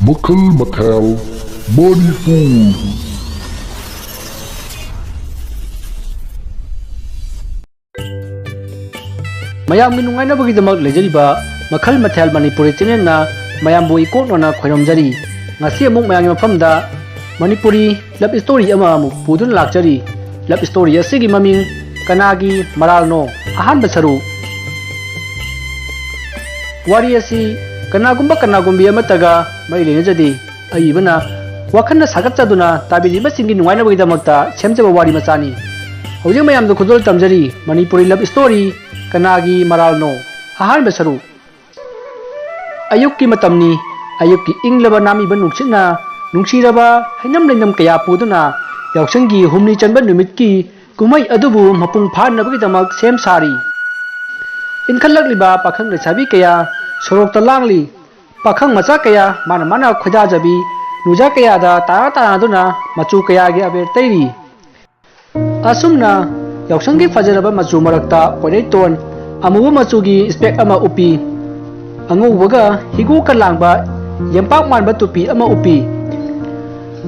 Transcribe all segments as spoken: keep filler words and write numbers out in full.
ꯃꯈꯜ ꯃꯊꯦꯜ ꯃꯅꯤꯄꯨꯔ꯫ ꯃꯌꯥꯝꯒꯤ ꯅꯨꯡꯉꯥꯏꯅꯕꯒꯤꯗꯃꯛ ꯂꯩꯖꯔꯤꯕ ꯃꯈꯜ ꯃꯊꯦꯜ ꯃꯅꯤꯄꯨꯔꯤ ꯆꯦꯅꯦꯜꯅ ꯃꯌꯥꯝꯕꯨ ꯏꯀꯣꯛꯅꯅ ꯈꯣꯏꯔꯝꯖꯔꯤ꯫ ꯉꯁꯤ ꯑꯃꯨꯛ ꯃꯌꯥꯝꯒꯤ ꯃꯐꯝꯗ ꯃꯅꯤꯄꯨꯔꯤ ꯂꯞ ꯏꯁꯇꯣꯔꯤ ꯑꯃ ꯑꯃꯨꯛ ꯄꯨꯗꯨꯅ ꯂꯥꯛꯆꯔꯤ꯫ ꯂꯞ ꯏꯁꯇꯣꯔꯤ ꯑꯁꯤꯒꯤ ꯃꯃꯤꯡ ꯀꯅꯥꯒꯤ ꯃꯔꯥꯜꯅꯣ? ꯑꯍꯥꯟꯕ ꯁꯔꯨꯛ꯫ ꯋꯥꯔꯤ ꯑꯁꯤ ꯀꯅꯥꯒꯨꯝꯕ ꯀꯅꯥꯒꯨꯝꯕꯤ ꯑꯃꯠꯇꯒ ꯃꯔꯤ ꯂꯩꯅꯖꯗꯦ꯫ ꯑꯏꯕꯅ ꯋꯥꯈꯜꯅ ꯁꯥꯒꯠꯆꯗꯨꯅ ꯇꯥꯕꯤꯔꯤꯕꯁꯤꯡꯒꯤ ꯅꯨꯡꯉꯥꯏꯅꯕꯒꯤꯗꯃꯛꯇ ꯁꯦꯝꯖꯕ ꯋꯥꯔꯤ ꯃꯆꯥꯅꯤ꯫ ꯍꯧꯖꯤꯛ ꯃꯌꯥꯝꯗ ꯈꯨꯗꯣꯜ ꯇꯝꯖꯔꯤ ꯃꯅꯤꯄꯨꯔꯤ ꯂꯞ ꯏꯁꯇꯣꯔꯤ ꯀꯅꯥꯒꯤ ꯃꯔꯥꯜꯅꯣ? ꯑꯍꯥꯟꯕ ꯁꯔꯨꯛ꯫ ꯑꯌꯨꯛꯀꯤ ꯃꯇꯝꯅꯤ꯫ ꯑꯌꯨꯛꯀꯤ ꯏꯪꯂꯕ ꯅꯥꯃꯤꯕ ꯅꯨꯡꯁꯤꯠꯅ ꯅꯨꯡꯁꯤꯔꯕ ꯍꯩꯅꯝ ꯂꯩꯅꯝ ꯀꯌꯥ ꯄꯨꯗꯨꯅ ꯌꯥꯎꯁꯪꯒꯤ ꯍꯨꯝꯅꯤ ꯆꯟꯕ ꯅꯨꯃꯤꯠꯀꯤ ꯀꯨꯝꯍꯩ ꯑꯗꯨꯕꯨ ꯃꯄꯨꯡ ꯐꯥꯅꯕꯒꯤꯗꯃꯛ ꯁꯦꯝ ꯁꯥꯔꯤ꯫ ꯏꯟꯈꯠꯂꯛꯂꯤꯕ ꯄꯥꯈꯪ ꯂꯩꯁꯥꯕꯤ ꯀꯌꯥ ꯁꯣꯔꯣꯛꯇ ꯂꯥꯡꯂꯤ꯫ ꯄꯥꯈꯪ ꯃꯆꯥ ꯀꯌꯥ ꯃꯥꯅ ꯃꯥꯅ ꯈꯣꯏꯗꯥꯖꯕꯤ ꯅꯨꯡꯖꯥ ꯀꯌꯥꯗ ꯇꯥꯅ ꯇꯥꯅꯗꯨꯅ ꯃꯆꯨ ꯀꯌꯥꯒꯤ ꯑꯕꯦꯔ ꯇꯩꯔꯤ꯫ ꯑꯁꯨꯝꯅ ꯌꯥꯎꯁꯪꯒꯤ ꯐꯖꯔꯕ ꯃꯆꯨ ꯃꯔꯛꯇ ꯄꯣꯏꯔꯩꯇꯣꯟ ꯑꯃꯨꯕ ꯃꯆꯨꯒꯤ ꯏꯁꯄꯦꯛ ꯑꯃ ꯎꯞꯄꯤ꯫ ꯑꯉꯧꯕꯒ ꯍꯤꯒꯣꯛꯀ ꯂꯥꯡꯕ ꯌꯦꯝꯄꯥꯛ ꯃꯥꯟꯕ ꯇꯨꯄꯤ ꯑꯃ ꯎꯞꯄꯤ꯫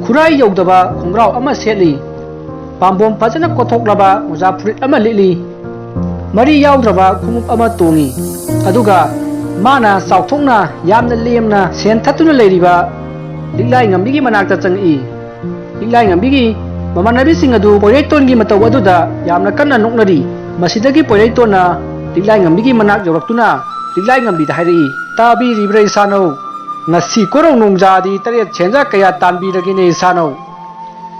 ꯈꯨꯔꯥꯏ ꯌꯧꯗꯕ ꯈꯣꯡꯒ꯭ꯔꯥꯎ ꯑꯃ ꯁꯦꯠꯂꯤ꯫ ꯄꯥꯝꯕꯣꯝ ꯐꯖꯅ ꯀꯣꯠꯊꯣꯛꯂꯕ ꯃꯣꯖꯥ ꯐꯨꯔꯤꯠ ꯑꯃ ꯂꯤꯠꯂꯤ꯫ ꯃꯔꯤ ꯌꯥꯎꯗ꯭ꯔꯕ ꯈꯣꯡꯎꯞ ꯑꯃ ꯇꯣꯡꯉꯤ꯫ ꯑꯗꯨꯒ ꯃꯥꯅ ꯆꯥꯎꯊꯣꯛꯅ ꯌꯥꯝꯅ ꯂꯦꯝꯅ ꯁꯦꯟ ꯊꯠꯇꯨꯅ ꯂꯩꯔꯤꯕ ꯂꯤꯛꯂꯥꯏ ꯉꯝꯕꯤꯒꯤ ꯃꯅꯥꯛꯇ ꯆꯪꯉꯛꯏ꯫ ꯂꯤꯛꯂꯥꯏ ꯉꯝꯕꯤꯒꯤ ꯃꯃꯥꯟꯅꯕꯤꯁꯤꯡ ꯑꯗꯨ ꯄꯣꯏꯔꯩꯇꯣꯟꯒꯤ ꯃꯇꯧ ꯑꯗꯨꯗ ꯌꯥꯝꯅ ꯀꯟꯅ ꯅꯣꯛꯅꯔꯤ꯫ ꯃꯁꯤꯗꯒꯤ ꯄꯣꯏꯔꯩꯇꯣꯟꯅ ꯂꯤꯛꯂꯥꯏ ꯉꯝꯕꯤꯒꯤ ꯃꯅꯥꯛ ꯌꯧꯔꯛꯇꯨꯅ ꯂꯤꯛꯂꯥꯏ ꯉꯝꯕꯤꯗ ꯍꯥꯏꯔꯛꯏ, "ꯇꯥꯕꯤꯔꯤꯕ꯭ꯔꯥ ꯏꯁꯥꯅꯧ? ꯉꯁꯤ ꯀꯣꯔꯧ ꯅꯣꯡꯖꯥꯗꯤ ꯇꯔꯦꯠ ꯁꯦꯟꯖꯥ ꯀꯌꯥ ꯇꯥꯟꯕꯤꯔꯒꯦꯅꯦ ꯏꯁꯥꯅꯧ?"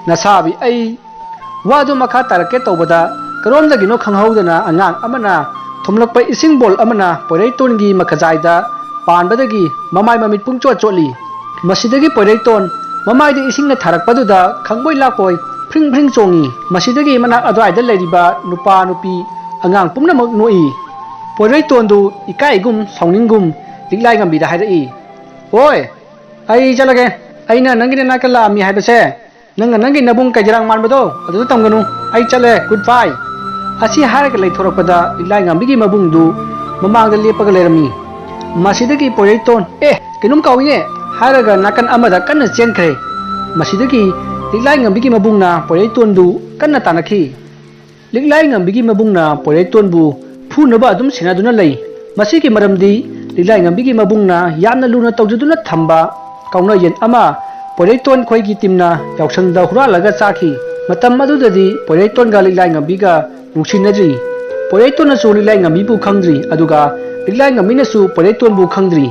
ꯅꯁꯥꯕꯤ ꯑꯩ ꯋꯥꯗꯨ ꯃꯈꯥ ꯇꯥꯔꯛꯀꯦ ꯇꯧꯕꯗ ꯀꯔꯣꯝꯗꯒꯤꯅꯣ ꯈꯪꯍꯧꯗꯅ ꯑꯉꯥꯡ ꯑꯃꯅ ꯊꯨꯝꯂꯛꯄ ꯏꯁꯤꯡ ꯕꯣꯜ ꯑꯃꯅ ꯄꯣꯏꯔꯩꯇꯣꯟꯒꯤ ꯃꯈꯖꯥꯏꯗ ꯄꯥꯟꯕꯗꯒꯤ ꯃꯃꯥꯏ ꯃꯃꯤꯠ ꯄꯨꯡꯆꯣꯠ ꯆꯣꯠꯂꯤ꯫ ꯃꯁꯤꯗꯒꯤ ꯄꯣꯏꯔꯩꯇꯣꯟ ꯃꯃꯥꯏꯗ ꯏꯁꯤꯡꯅ ꯊꯥꯔꯛꯄꯗꯨꯗ ꯈꯪꯕꯣꯏ ꯂꯥꯛꯄꯣꯏ ꯐ꯭ꯔꯤꯡ ꯐ꯭ꯔꯤꯡ ꯆꯣꯡꯉꯤ꯫ ꯃꯁꯤꯗꯒꯤ ꯃꯅꯥꯛ ꯑꯗꯨꯋꯥꯏꯗ ꯂꯩꯔꯤꯕ ꯅꯨꯄꯥ ꯅꯨꯄꯤ ꯑꯉꯥꯡ ꯄꯨꯝꯅꯃꯛ ꯅꯣꯛꯏ꯫ ꯄꯣꯏꯔꯩꯇꯣꯟꯗꯨ ꯏꯀꯥꯏꯒꯨꯝ ꯁꯥꯎꯅꯤꯡꯒꯨꯝ ꯂꯤꯛꯂꯥꯏ ꯉꯝꯕꯤꯗ ꯍꯥꯏꯔꯛꯏ, "ꯑꯣꯏ, ꯑꯩ ꯆꯠꯂꯒꯦ꯫ ꯑꯩꯅ ꯅꯪꯒꯤ ꯅꯅꯥꯛꯇ ꯂꯥꯛꯑꯝꯃꯤ ꯍꯥꯏꯕꯁꯦ ꯅꯪꯅ ꯅꯪꯒꯤ ꯅꯕꯨꯡ ꯀꯩꯖꯔꯥꯡ ꯃꯥꯟꯕꯗꯣ ꯑꯗꯨꯗ ꯇꯝꯒꯅꯨ꯫ ꯑꯩ ꯆꯠꯂꯦ, ꯒꯨꯗ ꯕꯥꯏ꯫" ꯑꯁꯤ ꯍꯥꯏꯔꯒ ꯂꯩꯊꯣꯔꯛꯄꯗ ꯂꯤꯛꯂꯥꯏ ꯉꯝꯕꯤꯒꯤ ꯃꯕꯨꯡꯗꯨ ꯃꯃꯥꯡꯗ ꯂꯦꯞꯄꯒ ꯂꯩꯔꯝꯃꯤ꯫ ꯃꯁꯤꯗꯒꯤ ꯄꯣꯏꯔꯩꯇꯣꯟ, "ꯑꯦ, ꯀꯩꯅꯣꯝ ꯀꯥꯎꯏꯅꯦ, ꯍꯥꯏꯔꯒ ꯅꯥꯀꯟ ꯑꯃꯗ ꯀꯟꯅ ꯆꯦꯟꯈ꯭ꯔꯦ꯫ ꯃꯁꯤꯗꯒꯤ ꯂꯤꯛꯂꯥꯏ ꯉꯝꯕꯤꯒꯤ ꯃꯕꯨꯡꯅ ꯄꯣꯏꯔꯩꯇꯣꯟꯗꯨ ꯀꯟꯅ ꯇꯥꯟꯅꯈꯤ꯫ ꯂꯤꯛꯂꯥꯏ ꯉꯝꯕꯤꯒꯤ ꯃꯕꯨꯡꯅ ꯄꯣꯏꯔꯩꯇꯣꯟꯕꯨ ꯐꯨꯅꯕ ꯑꯗꯨꯝ ꯁꯦꯟꯅꯗꯨꯅ ꯂꯩ꯫ ꯃꯁꯤꯒꯤ ꯃꯔꯝꯗꯤ ꯂꯤꯛꯂꯥꯏ ꯉꯝꯕꯤꯒꯤ ꯃꯕꯨꯡꯅ ꯌꯥꯝꯅ ꯂꯨꯅ ꯇꯧꯖꯗꯨꯅ ꯊꯝꯕ ꯀꯥꯎꯅ ꯌꯦꯟ ꯑꯃ ꯄꯣꯏꯔꯩꯇꯣꯟ ꯈꯣꯏꯒꯤ ꯇꯤꯝꯅ ꯌꯥꯎꯁꯪꯗ ꯍꯨꯔꯥꯜꯂꯒ ꯆꯥꯈꯤ꯫ ꯃꯇꯝ ꯑꯗꯨꯗꯗꯤ ꯄꯣꯏꯔꯩꯇꯣꯟꯒ ꯂꯤꯛꯂꯥꯏ ꯉꯝꯕꯤꯒ ꯅꯨꯡꯁꯤꯅꯗ꯭ꯔꯤ꯫ ꯄꯣꯏꯔꯩꯇꯣꯟꯅꯁꯨ ꯂꯤꯛꯂꯥꯏ ꯉꯝꯕꯤꯕꯨ ꯈꯪꯗ꯭ꯔꯤ, ꯑꯗꯨꯒ ꯂꯤꯛꯂꯥꯏ ꯉꯝꯕꯤꯅꯁꯨ ꯄꯣꯏꯔꯩꯇꯣꯟꯕꯨ ꯈꯪꯗ꯭ꯔꯤ꯫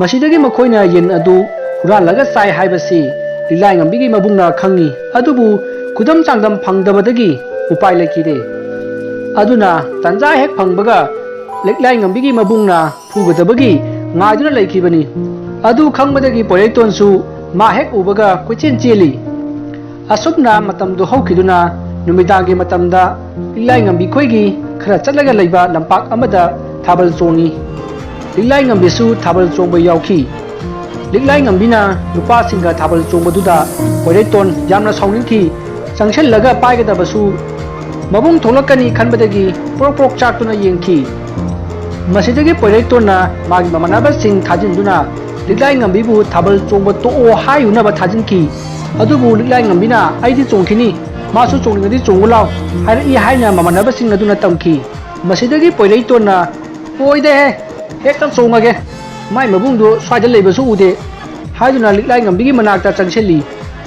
ꯃꯁꯤꯗꯒꯤ ꯃꯈꯣꯏꯅ ꯌꯦꯟ ꯑꯗꯨ ꯍꯨꯔꯥꯜꯂꯒ ꯆꯥꯏ ꯍꯥꯏꯕꯁꯤ ꯂꯤꯛꯂꯥꯏ ꯉꯝꯕꯤꯒꯤ ꯃꯕꯨꯡꯅ ꯈꯪꯉꯤ, ꯑꯗꯨꯕꯨ ꯈꯨꯗꯝ ꯆꯥꯡꯗꯝ ꯐꯪꯗꯕꯗꯒꯤ ꯎꯄꯥꯏ ꯂꯩꯈꯤꯗꯦ꯫ ꯑꯗꯨꯅ ꯇꯟꯖꯥ ꯍꯦꯛ ꯐꯪꯕꯒ ꯂꯤꯛꯂꯥꯏ ꯉꯝꯕꯤꯒꯤ ꯃꯕꯨꯡꯅ ꯐꯨꯒꯗꯕꯒꯤ ꯉꯥꯏꯗꯨꯅ ꯂꯩꯈꯤꯕꯅꯤ꯫ ꯑꯗꯨ ꯈꯪꯕꯗꯒꯤ ꯄꯣꯏꯔꯩꯇꯣꯟꯁꯨ ꯃꯥ ꯍꯦꯛ ꯎꯕꯒ ꯀꯣꯏꯆꯦꯟ ꯆꯦꯜꯂꯤ꯫ ꯑꯁꯨꯝꯅ ꯃꯇꯝꯗꯨ ꯍꯧꯈꯤꯗꯨꯅ ꯅꯨꯃꯤꯗꯥꯡꯒꯤ ꯃꯇꯝꯗ ꯂꯤꯛꯂꯥꯏ ꯉꯝꯕꯤ ꯈꯣꯏꯒꯤ ꯈꯔ ꯆꯠꯂꯒ ꯂꯩꯕ ꯂꯝꯄꯥꯛ ꯑꯃꯗ ꯊꯥꯕꯜ ꯆꯣꯡꯉꯤ꯫ ꯂꯤꯛꯂꯥꯏ ꯉꯝꯕꯤꯁꯨ ꯊꯥꯕꯜ ꯆꯣꯡꯕ ꯌꯥꯎꯈꯤ꯫ ꯂꯤꯛꯂꯥꯏ ꯉꯝꯕꯤꯅ ꯅꯨꯄꯥꯁꯤꯡꯒ ꯊꯥꯕꯜ ꯆꯣꯡꯕꯗꯨꯗ ꯄꯣꯏꯔꯩꯇꯣꯟ ꯌꯥꯝꯅ ꯁꯥꯎꯅꯤꯡꯈꯤ꯫ ꯆꯪꯁꯤꯜꯂꯒ ꯄꯥꯏꯒꯗꯕꯁꯨ ꯃꯕꯨꯡ ꯊꯣꯛꯂꯛꯀꯅꯤ ꯈꯟꯕꯗꯒꯤ ꯄ꯭ꯔꯣꯛ ꯄ꯭ꯔꯣꯛ ꯆꯥꯛꯇꯨꯅ ꯌꯦꯡꯈꯤ꯫ ꯃꯁꯤꯗꯒꯤ ꯄꯣꯏꯔꯩꯇꯣꯟꯅ ꯃꯥꯒꯤ ꯃꯃꯥꯟꯅꯕꯁꯤꯡ ꯊꯥꯖꯤꯟꯗꯨꯅ ꯂꯤꯛꯂꯥꯏ ꯉꯝꯕꯤꯕꯨ ꯊꯥꯕꯜ ꯆꯣꯡꯕ ꯇꯣꯛꯑꯣ ꯍꯥꯏꯌꯨꯅꯕ ꯊꯥꯖꯤꯟꯈꯤ꯫ ꯑꯗꯨꯕꯨ ꯂꯤꯛꯂꯥꯏ ꯉꯝꯕꯤꯅ "ꯑꯩꯗꯤ ꯆꯣꯡꯈꯤꯅꯤ, ꯃꯥꯁꯨ ꯆꯣꯡꯅꯤꯡꯉꯗꯤ ꯆꯣꯡꯉꯨ ꯂꯥꯎ" ꯍꯥꯏꯔꯛꯏ ꯍꯥꯏꯅ ꯃꯃꯥꯟꯅꯕꯁꯤꯡ ꯑꯗꯨꯅ ꯇꯝꯈꯤ꯫ ꯃꯁꯤꯗꯒꯤ ꯄꯣꯏꯔꯩꯇꯣꯟꯅ "ꯑꯣꯏꯗꯦꯍꯦ, ꯍꯦꯛꯇ ꯆꯣꯡꯉꯒꯦ, ꯃꯥꯏ ꯃꯕꯨꯡꯗꯨ ꯁ꯭ꯋꯥꯏꯗ ꯂꯩꯕꯁꯨ ꯎꯗꯦ" ꯍꯥꯏꯗꯨꯅ ꯂꯤꯛꯂꯥꯏ ꯉꯝꯕꯤꯒꯤ ꯃꯅꯥꯛꯇ ꯆꯪꯁꯤꯜꯂꯤ꯫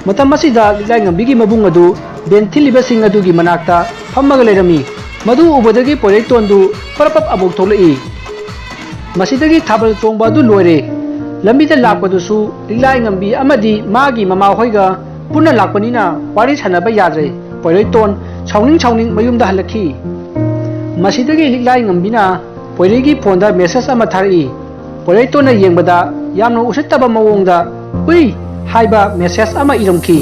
ꯃꯇꯝ ꯑꯁꯤꯗ ꯂꯤꯛꯂꯥꯏ ꯉꯝꯕꯤꯒꯤ ꯃꯕꯨꯡ ꯑꯗꯨ ꯕꯦꯟ ꯊꯤꯜꯂꯤꯕꯁꯤꯡ ꯑꯗꯨꯒꯤ ꯃꯅꯥꯛꯇ ꯐꯝꯃꯒ ꯂꯩꯔꯝꯃꯤ꯫ ꯃꯗꯨ ꯎꯕꯗꯒꯤ ꯄꯣꯏꯔꯩꯇꯣꯟꯗꯨ ꯄꯔꯞ ꯄꯞ ꯑꯃꯨꯛ ꯊꯣꯛꯂꯛꯏ꯫ ꯃꯁꯤꯗꯒꯤ ꯊꯥꯕꯜ ꯆꯣꯡꯕ ꯑꯗꯨ ꯂꯣꯏꯔꯦ꯫ ꯂꯝꯕꯤꯗ ꯂꯥꯛꯄꯗꯨꯁꯨ ꯂꯤꯛꯂꯥꯏ ꯉꯝꯕꯤ ꯑꯃꯗꯤ ꯃꯥꯒꯤ ꯃꯃꯥꯍꯣꯏꯒ ꯄꯨꯟꯅ ꯂꯥꯛꯄꯅꯤꯅ ꯋꯥꯔꯤ ꯁꯥꯟꯅꯕ ꯌꯥꯗ꯭ꯔꯦ꯫ ꯄꯣꯏꯔꯩꯇꯣꯟ ꯁꯥꯎꯅꯤꯡ ꯁꯥꯎꯅꯤꯡ ꯃꯌꯨꯝꯗ ꯍꯜꯂꯛꯈꯤ꯫ ꯃꯁꯤꯗꯒꯤ ꯂꯤꯛꯂꯥꯏ ꯉꯝꯕꯤꯅ ꯄꯣꯏꯔꯩꯒꯤ ꯐꯣꯟꯗ ꯃꯦꯁꯦꯖ ꯑꯃ ꯊꯥꯔꯛꯏ꯫ ꯄꯣꯏꯔꯩꯇꯣꯟꯅ ꯌꯦꯡꯕꯗ ꯌꯥꯝꯅ ꯎꯁꯤꯠꯇꯕ ꯃꯑꯣꯡꯗ "ꯍꯨꯏ" ꯍꯥꯏꯕ ꯃꯦꯁꯦꯖ ꯑꯃ ꯏꯔꯝꯈꯤ꯫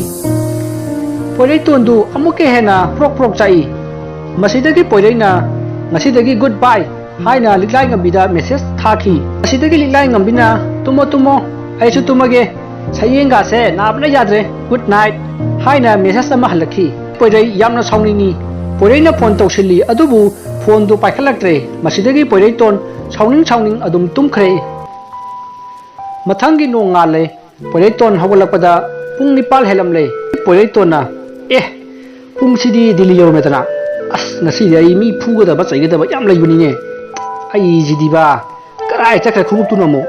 ꯄꯣꯏꯔꯩꯇꯣꯟꯗꯨ ꯑꯃꯨꯛꯀ ꯍꯦꯟꯅ ꯄ꯭ꯔꯣꯛ ꯄ꯭ꯔꯣꯛ ꯆꯥꯛꯏ꯫ ꯃꯁꯤꯗꯒꯤ ꯄꯣꯏꯔꯩꯅ "ꯉꯁꯤꯗꯒꯤ ꯒꯨꯗ ꯕꯥꯏ" ꯍꯥꯏꯅ ꯂꯤꯛꯂꯥꯏ ꯉꯝꯕꯤꯗ ꯃꯦꯁꯦꯖ ꯊꯥꯈꯤ꯫ ꯃꯁꯤꯗꯒꯤ ꯂꯤꯛꯂꯥꯏ ꯉꯝꯕꯤꯅ "ꯇꯨꯝꯃꯣ ꯇꯨꯝꯃꯣ, ꯑꯩꯁꯨ ꯇꯨꯝꯃꯒꯦ, ꯁꯌꯦꯡꯒꯥꯁꯦ ꯅꯥꯕꯅ ꯌꯥꯗ꯭ꯔꯦ, ꯒꯨꯗ ꯅꯥꯏꯠ" ꯍꯥꯏꯅ ꯃꯦꯁꯦꯖ ꯑꯃ ꯍꯜꯂꯛꯈꯤ꯫ ꯄꯣꯏꯔꯩ ꯌꯥꯝꯅ ꯁꯥꯎꯅꯤꯡꯉꯤ꯫ ꯄꯣꯏꯔꯩꯅ ꯐꯣꯟ ꯇꯧꯁꯤꯜꯂꯤ, ꯑꯗꯨꯕꯨ ꯐꯣꯟꯗꯨ ꯄꯥꯏꯈꯠꯂꯛꯇ꯭ꯔꯦ꯫ ꯃꯁꯤꯗꯒꯤ ꯄꯣꯏꯔꯩꯇꯣꯟ ꯁꯥꯎꯅꯤꯡ ꯁꯥꯎꯅꯤꯡ ꯑꯗꯨꯝ ꯇꯨꯝꯈ꯭ꯔꯦ꯫ ꯃꯊꯪꯒꯤ ꯅꯣꯡꯉꯥꯜꯂꯦ꯫ ꯄꯣꯏꯔꯩꯇꯣꯟ ꯍꯧꯒꯠꯂꯛꯄꯗ ꯄꯨꯡ ꯅꯤꯄꯥꯜ ꯍꯦꯜꯂꯝꯂꯦ꯫ ꯄꯣꯏꯔꯩꯇꯣꯟꯅ, "ꯑꯦ, ꯄꯨꯡꯁꯤꯗꯤ ꯗꯤꯜꯂꯤ ꯌꯧꯔꯝꯃꯦꯗꯅ꯫ ꯑꯁ, ꯉꯁꯤꯗꯤ ꯑꯩ ꯃꯤ ꯐꯨꯒꯗꯕ ꯆꯩꯒꯗꯕ ꯌꯥꯝ ꯂꯩꯕꯅꯤꯅꯦ꯫ ꯑꯩꯁꯤꯗꯤꯕ, ꯀꯔꯥꯏ ꯆꯠꯈ꯭ꯔꯦ ꯈꯣꯡꯎꯞꯇꯨꯅ ꯑꯃꯨꯛ?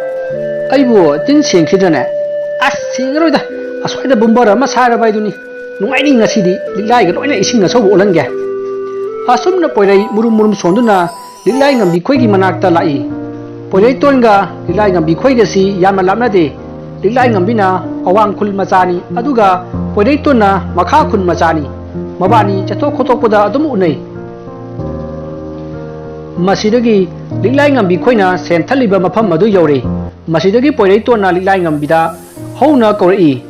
ꯑꯩꯕꯨ ꯆꯤꯟ ꯁꯦꯡꯈꯤꯗ꯭ꯔꯅꯦ? ꯑꯁ, ꯁꯦꯡꯉꯔꯣꯏꯗ, ꯑꯁ꯭ꯋꯥꯏꯗ ꯕꯨꯝꯕꯔ ꯑꯃ ꯁꯥꯔꯕ ꯍꯥꯏꯗꯨꯅꯤ꯫ ꯅꯨꯡꯉꯥꯏꯅꯤ ꯉꯁꯤꯗꯤ, ꯂꯤꯛꯂꯥꯏꯒ ꯂꯣꯏꯅ ꯏꯁꯤꯡ ꯑꯁꯧꯕ ꯑꯣꯜꯍꯟꯒꯦ"꯫ ꯑꯁꯨꯝꯅ ꯄꯣꯏꯔꯩ ꯃꯨꯔꯨꯝ ꯃꯨꯔꯨꯝ ꯁꯣꯟꯗꯨꯅ ꯂꯤꯛꯂꯥꯏ ꯉꯝꯕꯤ ꯈꯣꯏꯒꯤ ꯃꯅꯥꯛꯇ ꯂꯥꯛꯏ꯫ ꯄꯣꯏꯔꯩꯇꯣꯟꯒ ꯂꯤꯛꯂꯥꯏ ꯉꯝꯕꯤ ꯈꯣꯏꯒꯁꯤ ꯌꯥꯝꯅ ꯂꯥꯞꯅꯗꯦ꯫ ꯂꯤꯛꯂꯥꯏ ꯉꯝꯕꯤꯅ ꯑꯋꯥꯡ ꯈꯨꯜ ꯃꯆꯥꯅꯤ, ꯑꯗꯨꯒ ꯄꯣꯏꯔꯩꯇꯣꯟꯅ ꯃꯈꯥ ꯈꯨꯜ ꯃꯆꯥꯅꯤ꯫ ꯃꯕꯥꯅꯤ ꯆꯠꯊꯣꯛ ꯈꯣꯠꯇꯣꯛꯄꯗ ꯑꯗꯨꯝ ꯎꯅꯩ꯫ ꯃꯁꯤꯗꯒꯤ ꯂꯤꯛꯂꯥꯏ ꯉꯝꯕꯤ ꯈꯣꯏꯅ ꯁꯦꯟ ꯊꯠꯂꯤꯕ ꯃꯐꯝ ꯑꯗꯨ ꯌꯧꯔꯦ꯫ ꯃꯁꯤꯗꯒꯤ ꯄꯣꯏꯔꯩꯇꯣꯟꯅ ꯂꯤꯛꯂꯥꯏ ꯉꯝꯕꯤꯗ ꯍꯧꯅ ꯀꯧꯔꯛꯏ,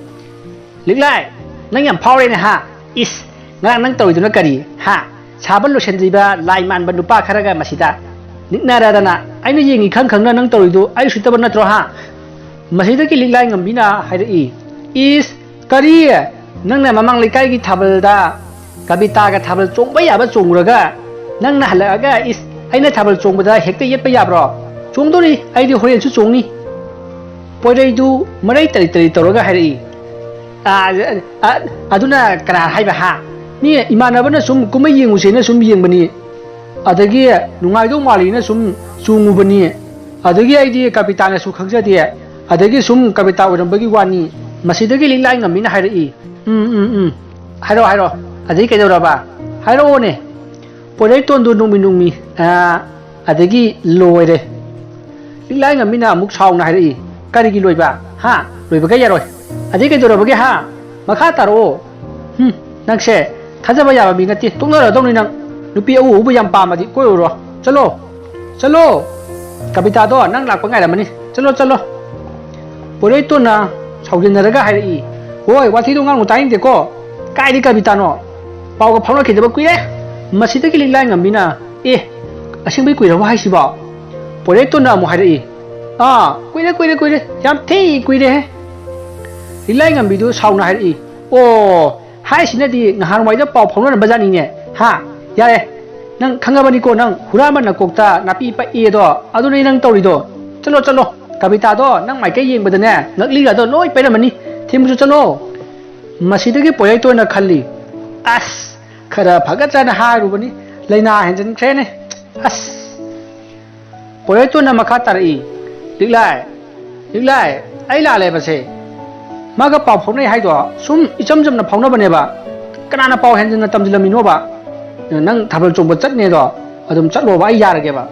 "ꯂꯤꯛꯂꯥꯏ, ꯅꯪ ꯌꯥꯝ ꯐꯥꯎꯔꯦꯅꯦ ꯍꯥ? ꯏꯁ, ꯉꯔꯥꯡ ꯅꯪ ꯇꯧꯔꯤꯗꯨꯅ ꯀꯔꯤ ꯍꯥ? ꯁꯥꯕ ꯂꯣꯏꯁꯤꯟꯗ꯭ꯔꯤꯕ ꯂꯥꯏ ꯃꯥꯟꯕ ꯅꯨꯄꯥ ꯈꯔꯒ ꯃꯁꯤꯗ ꯅꯤꯛꯅꯔꯗꯅ, ꯑꯩꯅ ꯌꯦꯡꯉꯤ ꯈꯪ ꯈꯪꯅ ꯅꯪ ꯇꯧꯔꯤꯗꯨ ꯑꯩ ꯎꯁꯤꯠꯇꯕ ꯅꯠꯇ꯭ꯔꯣ ꯍꯥ?" ꯃꯁꯤꯗꯒꯤ ꯂꯤꯛꯂꯥꯏ ꯉꯝꯕꯤꯅ ꯍꯥꯏꯔꯛꯏ, "ꯏꯁ, ꯀꯔꯤ? ꯅꯪꯅ ꯃꯃꯥꯡ ꯂꯩꯀꯥꯏꯒꯤ ꯊꯥꯕꯜꯗ ꯀꯕꯤꯇꯥꯒ ꯊꯥꯕꯜ ꯆꯣꯡꯕ ꯌꯥꯕ ꯆꯣꯡꯉꯨꯔꯒ, ꯅꯪꯅ ꯍꯜꯂꯛꯑꯒ, ꯏꯁ, ꯑꯩꯅ ꯊꯥꯕꯜ ꯆꯣꯡꯕꯗ ꯍꯦꯛꯇ ꯌꯦꯠꯄ ꯌꯥꯕ꯭ꯔꯣ? ꯆꯣꯡꯗꯣꯔꯤ, ꯑꯩꯗꯤ ꯍꯣꯔꯦꯟꯁꯨ ꯆꯣꯡꯅꯤ"꯫ ꯄꯣꯏꯔꯩꯗꯨ ꯃꯔꯩ ꯇꯔꯤ ꯇꯔꯤ ꯇꯧꯔꯒ ꯍꯥꯏꯔꯛꯏ, "ꯑ, ꯑ, ꯑꯗꯨꯅ ꯀꯅꯥ ꯍꯥꯏꯕ ꯍꯥ? ꯃꯤ ꯏꯃꯥꯟꯅꯕꯅ ꯁꯨꯝ ꯀꯨꯝꯍꯩ ꯌꯦꯡꯉꯨꯁꯦꯅ ꯁꯨꯝ ꯌꯦꯡꯕꯅꯤ, ꯑꯗꯒꯤ ꯅꯨꯡꯉꯥꯏꯗꯧ ꯃꯥꯜꯂꯤꯅ ꯁꯨꯝ ꯆꯣꯡꯉꯨꯕꯅꯤ, ꯑꯗꯒꯤ ꯑꯩꯗꯤ ꯀꯕꯤꯇꯥꯅꯁꯨ ꯈꯪꯖꯗꯦ, ꯑꯗꯒꯤ ꯁꯨꯝ ꯀꯕꯤꯇꯥ ꯑꯣꯏꯔꯝꯕꯒꯤ ꯋꯥꯅꯤ"꯫ ꯃꯁꯤꯗꯒꯤ ꯂꯤꯛꯂꯥꯏ ꯉꯝꯃꯤꯅ ꯍꯥꯏꯔꯛꯏ, "ꯎꯝ, ꯎꯝ, ꯎꯝ, ꯍꯥꯏꯔꯛꯑꯣ, ꯍꯥꯏꯔꯛꯑꯣ, ꯑꯗꯩ ꯀꯩꯗꯧꯔꯕ? ꯍꯥꯏꯔꯛꯑꯣꯅꯦ"꯫ ꯄꯣꯏꯔꯩꯇꯣꯟꯗꯨ ꯅꯣꯡꯃꯤ ꯅꯣꯡꯃꯤ, ꯑ, ꯑꯗꯒꯤ ꯂꯣꯏꯔꯦ꯫ ꯂꯤꯛꯂꯥꯏ ꯉꯝꯃꯤꯅ ꯑꯃꯨꯛ ꯁꯥꯎꯅ ꯍꯥꯏꯔꯛꯏ, "ꯀꯔꯤꯒꯤ ꯂꯣꯏꯕ? ꯍꯥ? ꯂꯣꯏꯕꯒ ꯌꯥꯔꯣꯏ꯫ ꯑꯗꯩ ꯀꯩꯗꯧꯔꯕꯒꯦ ꯍꯥ? ꯃꯈꯥ ꯇꯥꯔꯛꯑꯣ"꯫ "ꯍꯨꯝ, ꯅꯪꯁꯦ ꯊꯥꯖꯕ ꯌꯥꯕ ꯃꯤ ꯅꯠꯇꯦ, ꯇꯣꯛꯅꯔꯗꯧꯅꯤ ꯅꯪ꯫ ꯅꯨꯄꯤ ꯑꯎ ꯑꯎꯕ ꯌꯥꯝ ꯄꯥꯝꯃꯗꯤ ꯀꯣꯏꯔꯨꯔꯣ꯫ ꯆꯠꯂꯣ, ꯆꯠꯂꯣ꯫ ꯀꯕꯤꯇꯥꯗꯣ ꯅꯪ ꯂꯥꯛꯄ ꯉꯥꯏꯔꯝꯃꯅꯤ꯫ ꯆꯠꯂꯣ, ꯆꯠꯂꯣ"꯫ ꯄꯣꯏꯔꯩꯇꯣꯟꯅ ꯁꯥꯎꯖꯤꯟꯅꯔꯒ ꯍꯥꯏꯔꯛꯏ, "ꯍꯣꯏ, ꯋꯥꯊꯤꯗꯣ ꯉꯥꯡꯅꯨ, ꯇꯥꯅꯤꯡꯗꯦꯀꯣ꯫ ꯀꯥꯏꯗꯤ ꯀꯕꯤꯇꯥꯅꯣ? ꯄꯥꯎꯒ ꯐꯥꯎꯅꯈꯤꯗꯕ ꯀꯨꯏꯔꯦ"꯫ ꯃꯁꯤꯗꯒꯤ ꯂꯤꯛꯂꯥꯏ ꯉꯝꯃꯤꯅ, "ꯑꯦ, ꯑꯁꯦꯡꯕꯩ ꯀꯨꯏꯔꯕꯣ ꯍꯥꯏꯁꯤꯕꯣ?" ꯄꯣꯏꯔꯩꯇꯣꯟꯅ ꯑꯃꯨꯛ ꯍꯥꯏꯔꯛꯏ, "ꯑꯥ, ꯀꯨꯏꯔꯦ, ꯀꯨꯏꯔꯦ, ꯀꯨꯏꯔꯦ, ꯌꯥꯝ ꯊꯤ ꯀꯨꯏꯔꯦꯍꯦ"꯫ ꯂꯤꯛꯂꯥꯏ ꯉꯝꯕꯤꯗꯨ ꯁꯥꯎꯅ ꯍꯥꯏꯔꯛꯏ, "ꯑꯣ, ꯍꯥꯏꯁꯤꯅꯗꯤ ꯅꯍꯥꯟꯋꯥꯏꯗ ꯄꯥꯎ ꯐꯥꯎꯅꯔꯝꯕ ꯖꯥꯠꯅꯤꯅꯦ꯫ ꯍꯥ? ꯌꯥꯔꯦ, ꯅꯪ ꯈꯪꯉꯕꯅꯤꯀꯣ, ꯅꯪ ꯍꯨꯔꯥꯟꯕ ꯅꯀꯣꯛꯇ ꯅꯥꯄꯤ ꯄꯛꯏ ꯑꯗꯣ, ꯑꯗꯨꯅꯤ ꯅꯪ ꯇꯧꯔꯤꯗꯣ꯫ ꯆꯠꯂꯣ, ꯆꯠꯂꯣ, ꯀꯕꯤꯇꯥꯗꯣ ꯅꯪ ꯃꯥꯏꯀꯩ ꯌꯦꯡꯕꯗꯅꯦ ꯉꯛꯂꯤꯒꯗꯣ ꯂꯣꯏ ꯄꯩꯔꯝꯃꯅꯤ꯫ ꯊꯤꯟꯕꯁꯨ ꯆꯠꯂꯣ꯫ ꯃꯁꯤꯗꯒꯤ ꯄꯣꯏꯔꯩꯇꯣꯟꯅ ꯈꯜꯂꯤ, "ꯑꯁ, ꯈꯔ ꯐꯒꯗ꯭ꯔꯅ ꯍꯥꯏꯔꯨꯕꯅꯤ, ꯂꯥꯏꯅꯥ ꯍꯦꯟꯖꯤꯟꯈ꯭ꯔꯦꯅꯦ꯫ ꯑꯁ!" ꯄꯣꯏꯔꯩꯇꯣꯟꯅ ꯃꯈꯥ ꯇꯥꯔꯛꯏ, "ꯂꯤꯛꯂꯥꯏ, ꯂꯤꯛꯂꯥꯏ, ꯑꯩ ꯂꯥꯜꯂꯦꯕꯁꯦ꯫ ꯃꯥꯒ ꯄꯥꯎ ꯐꯥꯎꯅꯩ ꯍꯥꯏꯗꯣ ꯁꯨꯝ ꯏꯆꯝ ꯆꯝꯅ ꯐꯥꯎꯅꯕꯅꯦꯕ꯫ ꯀꯅꯥꯅ ꯄꯥꯎ ꯍꯦꯟꯖꯤꯟꯅ ꯇꯝꯁꯤꯜꯂꯝꯃꯤꯅꯣꯕ? ꯅꯪ ꯊꯥꯕꯜ ꯆꯣꯡꯕ ꯆꯠꯅꯦꯗꯣ ꯑꯗꯨꯝ ꯆꯠꯂꯣꯕ, ꯑꯩ ꯌꯥꯔꯒꯦꯕ꯫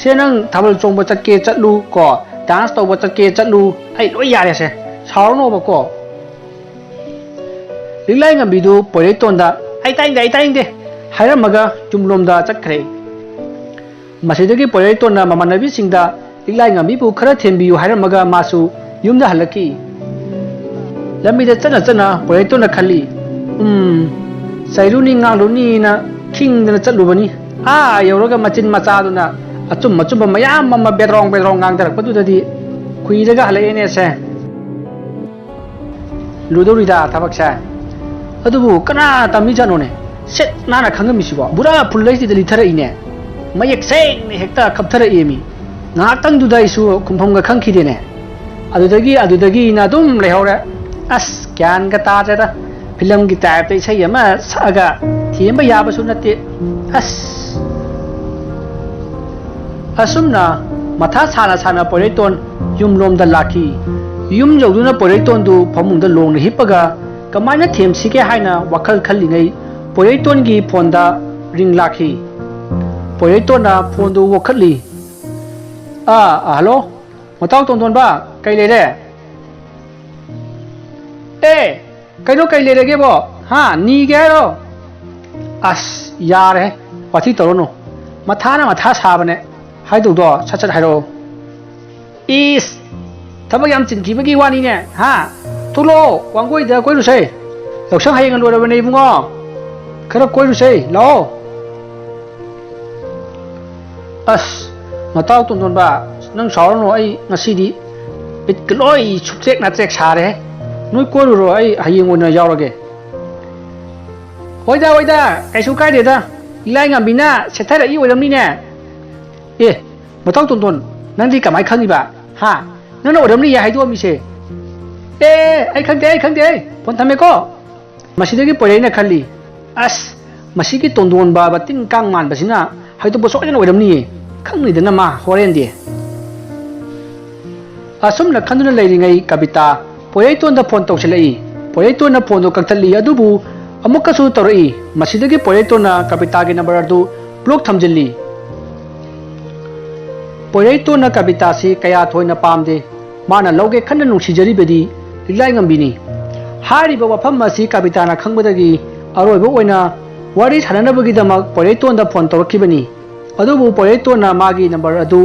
ꯁꯦ, ꯅꯪ ꯊꯥꯕꯜ ꯆꯣꯡꯕ ꯆꯠꯀꯦ ꯆꯠꯂꯨ ꯀꯣ, ꯗꯥꯟꯁ ꯇꯧꯕ ꯆꯠꯀꯦ ꯆꯠꯂꯨ, ꯑꯩ ꯂꯣꯏ ꯌꯥꯔꯦꯁꯦ, ꯁꯥꯎꯔꯅꯣꯕꯀꯣ꯫" ꯂꯤꯛꯂꯥꯏ ꯉꯝꯕꯤꯗꯨ ꯄꯣꯏꯔꯩꯇꯣꯟꯗ, "ꯑꯩ ꯇꯥꯅꯤꯡꯗꯦ, ꯑꯩ ꯇꯥꯅꯤꯡꯗꯦ" ꯍꯥꯏꯔꯝꯃꯒ ꯌꯨꯝꯂꯣꯝꯗ ꯆꯠꯈ꯭ꯔꯦ꯫ ꯃꯁꯤꯗꯒꯤ ꯄꯣꯏꯔꯩꯇꯣꯟꯅ ꯃꯃꯥꯟꯅꯕꯤꯁꯤꯡꯗ ꯂꯤꯛꯂꯥꯏ ꯉꯝꯕꯤꯕꯨ ꯈꯔ ꯊꯦꯝꯕꯤꯌꯨ ꯍꯥꯏꯔꯝꯃꯒ ꯃꯥꯁꯨ ꯌꯨꯝꯗ ꯍꯜꯂꯛꯈꯤ꯫ ꯂꯝꯕꯤꯗ ꯆꯠꯅ ꯆꯠꯅ ꯄꯣꯏꯔꯩꯇꯣꯟꯅ ꯈꯜꯂꯤ, "ꯎꯝ, ꯆꯩꯔꯨꯅꯤ ꯉꯥꯛꯂꯨꯅꯤꯅ ꯈꯤꯡꯗꯅ ꯆꯠꯂꯨꯕꯅꯤ꯫ ꯑꯥ ꯌꯧꯔꯒ ꯃꯆꯤꯟ ꯃꯆꯥꯗꯨꯅ ꯑꯆꯨꯝ ꯑꯆꯨꯝꯕ ꯃꯌꯥꯝ ꯑꯃ ꯕꯦꯗ꯭ꯔꯣꯡ ꯕꯦꯗ꯭ꯔꯣꯡ ꯉꯥꯡꯊꯔꯛꯄꯗꯨꯗꯗꯤ ꯈꯨꯏꯔꯒ ꯍꯜꯂꯛꯑꯦꯅꯦꯁꯦ꯫ ꯂꯨꯗꯧꯔꯤꯗ ꯊꯕꯛꯁꯦ꯫ ꯑꯗꯨꯕꯨ ꯀꯅꯥ ꯇꯝꯃꯤꯖꯥꯠꯅꯣꯅꯦ? ꯁꯤꯠ ꯅꯥꯟꯅ ꯈꯪꯉꯝꯃꯤꯁꯤꯕꯣ? ꯄꯨꯔꯥ ꯐꯨꯜ ꯑꯩꯆ ꯗꯤꯗ ꯂꯤꯠꯊꯔꯛꯏꯅꯦ꯫ ꯃꯌꯦꯛ ꯁꯦꯡꯅ ꯍꯦꯛꯇ ꯈꯞꯊꯔꯛꯑꯦꯃꯤ꯫ ꯉꯥꯏꯍꯥꯛꯇꯪꯗꯨꯗ ꯑꯩꯁꯨ ꯈꯨꯝꯐꯝꯒ ꯈꯪꯈꯤꯗꯦꯅꯦ꯫ ꯑꯗꯨꯗꯒꯤ, ꯑꯗꯨꯗꯒꯤꯅ ꯑꯗꯨꯝ ꯂꯩꯍꯧꯔꯦ꯫ ꯑꯁ, ꯒ꯭ꯌꯥꯟꯒ ꯇꯥꯗ꯭ꯔꯦꯗ꯫ ꯐꯤꯂꯝꯒꯤ ꯇꯥꯏꯞꯇ ꯏꯁꯩ ꯑꯃ ꯁꯛꯑꯒ ꯊꯦꯝꯕ ꯌꯥꯕꯁꯨ ꯅꯠꯇꯦ꯫ ꯑꯁ!" ꯑꯁꯨꯝꯅ ꯃꯊꯥ ꯁꯥꯅ ꯁꯥꯅ ꯄꯣꯏꯔꯩꯇꯣꯟ ꯌꯨꯝꯂꯣꯝꯗ ꯂꯥꯛꯈꯤ꯫ ꯌꯨꯝ ꯌꯧꯗꯨꯅ ꯄꯣꯏꯔꯩꯇꯣꯟꯗꯨ ꯐꯃꯨꯡꯗ ꯂꯣꯡꯅ ꯍꯤꯞꯄꯒ ꯀꯃꯥꯏꯅ ꯊꯦꯝꯁꯤꯒꯦ ꯍꯥꯏꯅ ꯋꯥꯈꯜ ꯈꯜꯂꯤꯉꯩ ꯄꯣꯏꯔꯩꯇꯣꯟꯒꯤ ꯐꯣꯟꯗ ꯔꯤꯡ ꯂꯥꯛꯈꯤ꯫ ꯄꯣꯏꯔꯩꯇꯣꯟꯅ ꯐꯣꯟꯗꯨ ꯑꯣꯛꯈꯠꯂꯤ꯫ "ꯑꯥ, ꯑꯥ, ꯍꯜꯂꯣ? ꯃꯇꯥꯎ ꯇꯣꯟꯗꯣꯟꯕ, ꯀꯩ ꯂꯩꯔꯦ?" "ꯑꯦ, ꯀꯩꯅꯣ, ꯀꯩ ꯂꯩꯔꯒꯦꯕꯣ? ꯍꯥ, ꯅꯤꯒꯦ ꯍꯥꯏꯔꯣ?" "ꯑꯁ, ꯌꯥꯔꯦ, ꯋꯥꯊꯤ ꯇꯧꯔꯅꯨ꯫ ꯃꯊꯥꯅ ꯃꯊꯥ ꯁꯥꯕꯅꯦ꯫ ꯍꯥꯏꯗꯧꯗꯣ ꯁꯠ ꯁꯠ ꯍꯥꯏꯔꯛꯑꯣ꯫" "ꯏꯁ, ꯊꯕꯛ ꯌꯥꯝ ꯆꯤꯟꯈꯤꯕꯒꯤ ꯋꯥꯅꯤꯅꯦ, ꯍꯥ? ꯊꯣꯛꯂꯛꯑꯣ, ꯋꯥꯡꯒꯣꯏꯗ ꯀꯣꯏꯔꯨꯁꯦ꯫ ꯌꯥꯎꯁꯪ ꯍꯌꯦꯡ ꯂꯣꯏꯔꯕꯅꯦ ꯏꯕꯨꯡꯉꯣ꯫ ꯈꯔ ꯀꯣꯏꯔꯨꯁꯦ, ꯂꯥꯛꯑꯣ꯫" "ꯑꯁ, ꯃꯇꯥꯎ ꯇꯣꯟꯗꯣꯟꯕ, ꯅꯪ ꯁꯥꯎꯔꯅꯨ, ꯑꯩ ꯉꯁꯤꯗꯤ ꯕꯤꯠꯀ ꯂꯣꯏ ꯁꯨꯛꯆꯦꯛ ꯅꯥꯆꯦꯛ ꯁꯥꯔꯦ꯫ ꯅꯣꯏ ꯀꯣꯏꯔꯨꯔꯣ, ꯑꯩ ꯍꯌꯦꯡ ꯑꯣꯏꯅ ꯌꯥꯎꯔꯒꯦ꯫" "ꯍꯣꯏꯗ, ꯍꯣꯏꯗ, ꯀꯩꯁꯨ ꯀꯥꯏꯗꯦꯗ꯫ ꯂꯤꯛꯂꯥꯏ ꯉꯝꯕꯤꯅ ꯁꯦꯠꯊꯔꯛꯏ ꯑꯣꯏꯔꯝꯅꯤꯅꯦ꯫ ꯑꯦ, ꯃꯇꯥꯎ ꯇꯣꯟꯗꯣꯟ, ꯅꯪꯗꯤ ꯀꯃꯥꯏ ꯈꯪꯉꯤꯕ? ꯍꯥ? ꯅꯪꯅ ꯑꯣꯏꯔꯝꯅꯤꯌꯦ ꯍꯥꯏꯗꯣꯛꯑꯝꯃꯤꯁꯦ꯫ ꯑꯦ, ꯑꯩ ꯈꯪꯗꯦ, ꯑꯩ ꯈꯪꯗꯦ, ꯑꯩ ꯐꯣꯟ ꯊꯝꯃꯦꯀꯣ꯫ ꯃꯁꯤꯗꯒꯤ ꯄꯣꯏꯔꯩꯅ ꯈꯜꯂꯤ, "ꯑꯁ, ꯃꯁꯤꯒꯤ ꯇꯣꯟꯗꯣꯟꯕ ꯃꯇꯤꯟ ꯀꯥꯡ ꯃꯥꯟꯕꯁꯤꯅ ꯍꯥꯏꯗꯣꯛꯄ ꯁꯣꯏꯗꯅ ꯑꯣꯏꯔꯝꯅꯤꯌꯦ꯫ ꯈꯪꯅꯤꯗꯅ ꯃꯥ ꯍꯣꯔꯦꯟꯗꯤ"꯫ ꯑꯁꯨꯝꯅ ꯈꯟꯗꯨꯅ ꯂꯩꯔꯤꯉꯩ ꯀꯕꯤꯇꯥ ꯄꯣꯏꯔꯩꯇꯣꯟꯗ ꯐꯣꯟ ꯇꯧꯁꯤꯜꯂꯛꯏ꯫ ꯄꯣꯏꯔꯩꯇꯣꯟꯅ ꯐꯣꯟꯗꯨ ꯀꯛꯊꯠꯂꯤ, ꯑꯗꯨꯕꯨ ꯑꯃꯨꯛꯀꯁꯨ ꯇꯧꯔꯛꯏ꯫ ꯃꯁꯤꯗꯒꯤ ꯄꯣꯏꯔꯩꯇꯣꯟꯅ ꯀꯕꯤꯇꯥꯒꯤ ꯅꯝꯕꯔ ꯑꯗꯨ ꯕ꯭ꯂꯣꯛ ꯊꯝꯖꯤꯜꯂꯤ꯫ ꯄꯣꯏꯔꯩꯇꯣꯟꯅ ꯀꯕꯤꯇꯥꯁꯤ ꯀꯌꯥ ꯊꯣꯏꯅ ꯄꯥꯝꯗꯦ꯫ ꯃꯥꯅ ꯂꯧꯒꯦ ꯈꯟꯅ ꯅꯨꯡꯁꯤꯖꯔꯤꯕꯗꯤ ꯂꯤꯛꯂꯥꯏꯉꯝꯕꯤꯅꯤ꯫ ꯍꯥꯏꯔꯤꯕ ꯋꯥꯐꯝ ꯑꯁꯤ ꯀꯕꯤꯇꯥꯅ ꯈꯪꯕꯗꯒꯤ ꯑꯔꯣꯏꯕ ꯑꯣꯏꯅ ꯋꯥꯔꯤ ꯁꯥꯟꯅꯅꯕꯒꯤꯗꯃꯛ ꯄꯣꯏꯔꯩꯇꯣꯟꯗ ꯐꯣꯟ ꯇꯧꯔꯛꯈꯤꯕꯅꯤ꯫ ꯑꯗꯨꯕꯨ ꯄꯣꯏꯔꯩꯇꯣꯟꯅ ꯃꯥꯒꯤ ꯅꯝꯕꯔ ꯑꯗꯨ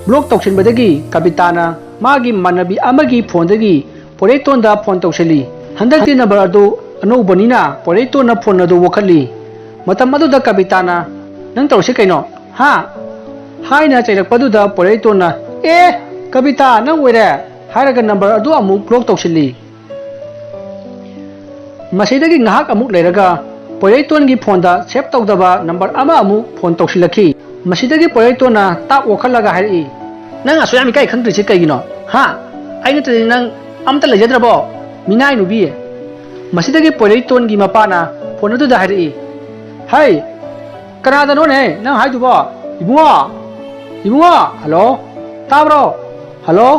ꯕ꯭ꯂꯣꯛ ꯇꯧꯁꯤꯟꯕꯗꯒꯤ ꯀꯕꯤꯇꯥꯅ ꯃꯥꯒꯤ ꯃꯃꯥꯟꯅꯕꯤ ꯑꯃꯒꯤ ꯐꯣꯟꯗꯒꯤ ꯄꯣꯏꯔꯩꯇꯣꯟꯗ ꯐꯣꯟ ꯇꯧꯁꯤꯜꯂꯤ꯫ ꯍꯟꯗꯛꯇꯤ ꯅꯝꯕꯔ ꯑꯗꯨ ꯑꯅꯧꯕꯅꯤꯅ ꯄꯣꯏꯔꯩꯇꯣꯟꯅ ꯐꯣꯟ ꯑꯗꯨ ꯋꯥꯈꯠꯂꯤ꯫ ꯃꯇꯝ ꯑꯗꯨꯗ ꯀꯕꯤꯇꯥꯅ, "ꯅꯪ ꯇꯧꯔꯤꯁꯤ ꯀꯩꯅꯣ? ꯍꯥ?" ꯍꯥꯏꯅ ꯆꯩꯔꯛꯄꯗꯨꯗ ꯄꯣꯏꯔꯩꯇꯣꯟꯅ, "ꯑꯦ, ꯀꯕꯤꯇꯥ, ꯅꯪ ꯑꯣꯏꯔꯦ?" ꯍꯥꯏꯔꯒ ꯅꯝꯕꯔ ꯑꯗꯨ ꯑꯃꯨꯛ ꯕ꯭ꯂꯣꯛ ꯇꯧꯁꯤꯜꯂꯤ꯫ ꯃꯁꯤꯗꯒꯤ ꯉꯥꯏꯍꯥꯛ ꯑꯃꯨꯛ ꯂꯩꯔꯒ ꯄꯣꯏꯔꯩꯇꯣꯟꯒꯤ ꯐꯣꯟꯗ ꯁꯦꯚ ꯇꯧꯗꯕ ꯅꯝꯕꯔ ꯑꯃ ꯑꯃꯨꯛ ꯐꯣꯟ ꯇꯧꯁꯤꯜꯂꯛꯈꯤ꯫ ꯃꯁꯤꯗꯒꯤ ꯄꯣꯏꯔꯩꯇꯣꯟꯅ ꯇꯥꯞ ꯋꯥꯈꯠꯂꯒ ꯍꯥꯏꯔꯛꯏ, "ꯅꯪ ꯑꯁꯨꯛ ꯌꯥꯝ ꯏꯀꯥꯏ ꯈꯪꯗ꯭ꯔꯤꯁꯤ ꯀꯩꯒꯤꯅꯣ? ꯍꯥ? ꯑꯩ ꯅꯠꯇ꯭ꯔꯗꯤ ꯅꯪ ꯑꯝꯇ ꯂꯩꯖꯗ꯭ꯔꯕꯣ? ꯃꯤꯅꯥꯏ ꯅꯨꯄꯤ!" ꯃꯁꯤꯗꯒꯤ ꯄꯣꯏꯔꯩꯇꯣꯟꯒꯤ ꯃꯄꯥꯅ ꯐꯣꯟ ꯑꯗꯨꯗ ꯍꯥꯏꯔꯛꯏ, "ꯍꯩ, ꯀꯅꯥꯗꯅꯣꯅꯦ ꯅꯪ ꯍꯥꯏꯗꯨꯕꯣ? ꯏꯕꯨꯡꯉꯣ! ꯏꯕꯨꯡꯉꯣ! ꯍꯜꯂꯣ? ꯇꯥꯕ꯭ꯔꯣ? ꯍꯜꯂꯣ?"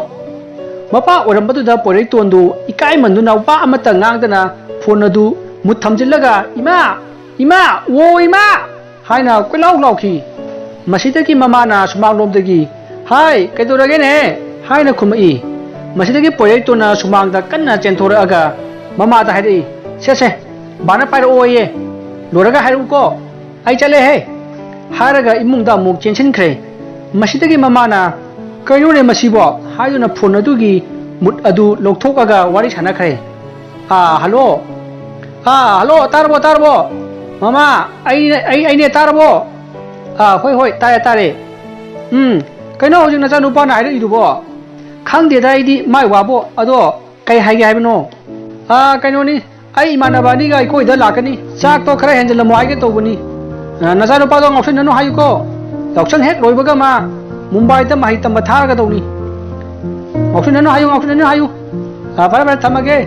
ꯃꯄꯥ ꯑꯣꯏꯔꯝꯕꯗꯨꯗ ꯄꯣꯏꯔꯩꯇꯣꯟꯗꯨ ꯏꯀꯥꯏꯃꯟꯗꯨꯅ ꯋꯥ ꯑꯃꯠꯇ ꯉꯥꯡꯗꯅ ꯐꯣꯟ ꯑꯗꯨ ꯃꯨꯠ ꯊꯝꯖꯤꯜꯂꯒ, "ꯏꯃꯥ! ꯏꯃꯥ! ꯑꯣ ꯏꯃꯥ!" ꯍꯥꯏꯅ ꯀꯣꯏꯂꯥꯎ ꯂꯥꯎꯈꯤ꯫ ꯃꯁꯤꯗꯒꯤ ꯃꯃꯥꯅ ꯁꯨꯃꯥꯡꯂꯣꯝꯗꯒꯤ, "ꯍꯥꯏ, ꯀꯩꯗꯧꯔꯒꯦꯅꯦ?" ꯍꯥꯏꯅ ꯈꯨꯝꯃꯛꯏ꯫ ꯃꯁꯤꯗꯒꯤ ꯄꯣꯏꯔꯩꯇꯣꯟꯅ ꯁꯨꯃꯥꯡꯗ ꯀꯟꯅ ꯆꯦꯟꯊꯣꯔꯛꯑꯒ ꯃꯃꯥꯗ ꯍꯥꯏꯔꯛꯏ, "ꯁꯦ ꯁꯦ, ꯕꯥꯅ ꯄꯥꯏꯔꯛꯑꯣꯌꯦ꯫ ꯂꯣꯏꯔꯒ ꯍꯥꯏꯔꯛꯎꯀꯣ꯫ ꯑꯩ ꯆꯠꯂꯦꯍꯦ!" ꯍꯥꯏꯔꯒ ꯏꯃꯨꯡꯗ ꯑꯃꯨꯛ ꯆꯦꯟꯁꯤꯟꯈ꯭ꯔꯦ꯫ ꯃꯁꯤꯗꯒꯤ ꯃꯃꯥꯅ, "ꯀꯩꯅꯣꯅꯦ ꯃꯁꯤꯕꯣ?" ꯍꯥꯏꯗꯨꯅ ꯐꯣꯟ ꯑꯗꯨꯒꯤ ꯃꯨꯠ ꯑꯗꯨ ꯂꯧꯊꯣꯛꯑꯒ ꯋꯥꯔꯤ ꯁꯥꯟꯅꯈ꯭ꯔꯦ꯫ "ꯑꯥ, ꯍꯜꯂꯣ? ꯑꯥ, ꯍꯜꯂꯣ, ꯇꯥꯔꯕꯣ, ꯇꯥꯔꯕꯣ? ꯃꯃꯥ, ꯑꯩ, ꯑꯩ, ꯑꯩꯅꯦ, ꯇꯥꯔꯕꯣ? ꯑꯥ, ꯍꯣꯏ, ꯍꯣꯏ, ꯇꯥꯔꯦ, ꯇꯥꯔꯦ꯫ ꯎꯝ, ꯀꯩꯅꯣ ꯍꯧꯖꯤꯛ ꯅꯆꯥꯅꯨꯄꯥꯅ ꯍꯥꯏꯔꯛꯏꯗꯨꯕꯣ?" "ꯈꯪꯗꯦꯗ ꯑꯩꯗꯤ ꯃꯥꯏ ꯋꯥꯕꯣ, ꯑꯗꯣ ꯀꯩ ꯍꯥꯏꯒꯦ ꯍꯥꯏꯕꯅꯣ?" "ꯑꯥ, ꯀꯩꯅꯣꯅꯤ, ꯑꯩ ꯏꯃꯥꯟꯅꯕ ꯑꯅꯤꯒ ꯑꯩꯈꯣꯏꯗ ꯂꯥꯛꯀꯅꯤ꯫ ꯆꯥꯛꯇꯣ ꯈꯔ ꯍꯦꯟꯖꯜꯂꯝꯃꯣ ꯍꯥꯏꯒꯦ ꯇꯧꯕꯅꯤ꯫ ꯑꯥ, ꯅꯆꯥꯅꯨꯄꯥꯗꯣ ꯉꯥꯎꯁꯤꯟꯅꯅꯨ ꯍꯥꯏꯌꯨꯀꯣ꯫ ꯌꯥꯎꯁꯪ ꯍꯦꯛ ꯂꯣꯏꯕꯒ ꯃꯥ ꯃꯨꯝꯕꯥꯏꯗ ꯃꯍꯩ ꯇꯝꯕ ꯊꯥꯔꯒꯗꯧꯅꯤ꯫ ꯉꯥꯎꯁꯤꯟꯅꯅꯨ ꯍꯥꯏꯌꯨ, ꯉꯥꯎꯁꯤꯟꯅꯅꯨ ꯍꯥꯏꯌꯨ꯫ ꯑꯥ, ꯐꯔꯦ, ꯐꯔꯦ, ꯊꯝꯃꯒꯦ꯫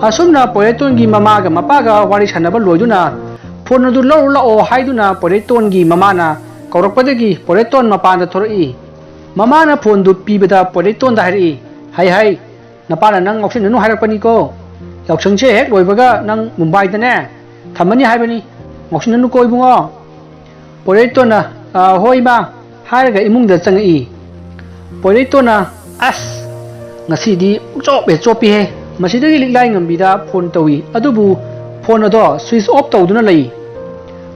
ꯑꯁꯨꯝꯅ ꯄꯣꯏꯔꯩꯇꯣꯟꯒꯤ ꯃꯃꯥꯒ ꯃꯄꯥꯒ ꯋꯥꯔꯤ ꯁꯥꯟꯅꯕ ꯂꯣꯏꯗꯨꯅ ꯐꯣꯟ ꯑꯗꯨ ꯂꯧꯔꯨ ꯂꯥꯛꯑꯣ ꯍꯥꯏꯗꯨꯅ ꯄꯣꯏꯔꯩꯇꯣꯟꯒꯤ ꯃꯃꯥꯅ ꯀꯧꯔꯛꯄꯗꯒꯤ ꯄꯣꯏꯔꯩꯇꯣꯟ ꯃꯄꯥꯟꯗ ꯊꯣꯔꯛꯏ꯫ ꯃꯃꯥꯅ ꯐꯣꯟꯗꯨ ꯄꯤꯕꯗ ꯄꯣꯏꯔꯩꯇꯣꯟꯗ ꯍꯥꯏꯔꯛꯏ, "ꯍꯩ ꯍꯩ, ꯅꯄꯥꯅ ꯅꯪ ꯉꯥꯎꯁꯤꯟꯅꯅꯨ ꯍꯥꯏꯔꯛꯄꯅꯤꯀꯣ꯫ ꯌꯥꯎꯁꯪꯁꯦ ꯍꯦꯛ ꯂꯣꯏꯕꯒ ꯅꯪ ꯃꯨꯝꯕꯥꯏꯗꯅꯦ ꯊꯝꯃꯅꯤ ꯍꯥꯏꯕꯅꯤ꯫ ꯉꯥꯎꯁꯤꯟꯅꯅꯨꯀꯣ ꯏꯕꯨꯡꯉꯣ꯫" ꯄꯣꯏꯔꯩꯇꯣꯟꯅ, "ꯑ, ꯍꯣꯏ ꯏꯃꯥ" ꯍꯥꯏꯔꯒ ꯏꯃꯨꯡꯗ ꯆꯪꯉꯛꯏ꯫ ꯄꯣꯏꯔꯩꯇꯣꯟꯅ, "ꯑꯁ, ꯉꯁꯤꯗꯤ ꯄꯨꯡꯆꯣꯞ ꯍꯦꯛ ꯆꯣꯞꯄꯤꯍꯦ꯫" ꯃꯁꯤꯗꯒꯤ ꯂꯤꯛꯂꯥꯏ ꯉꯝꯕꯤꯗ ꯐꯣꯟ ꯇꯧꯏ, ꯑꯗꯨꯕꯨ ꯐꯣꯟ ꯑꯗꯣ switch off ꯇꯧꯗꯨꯅ ꯂꯩ꯫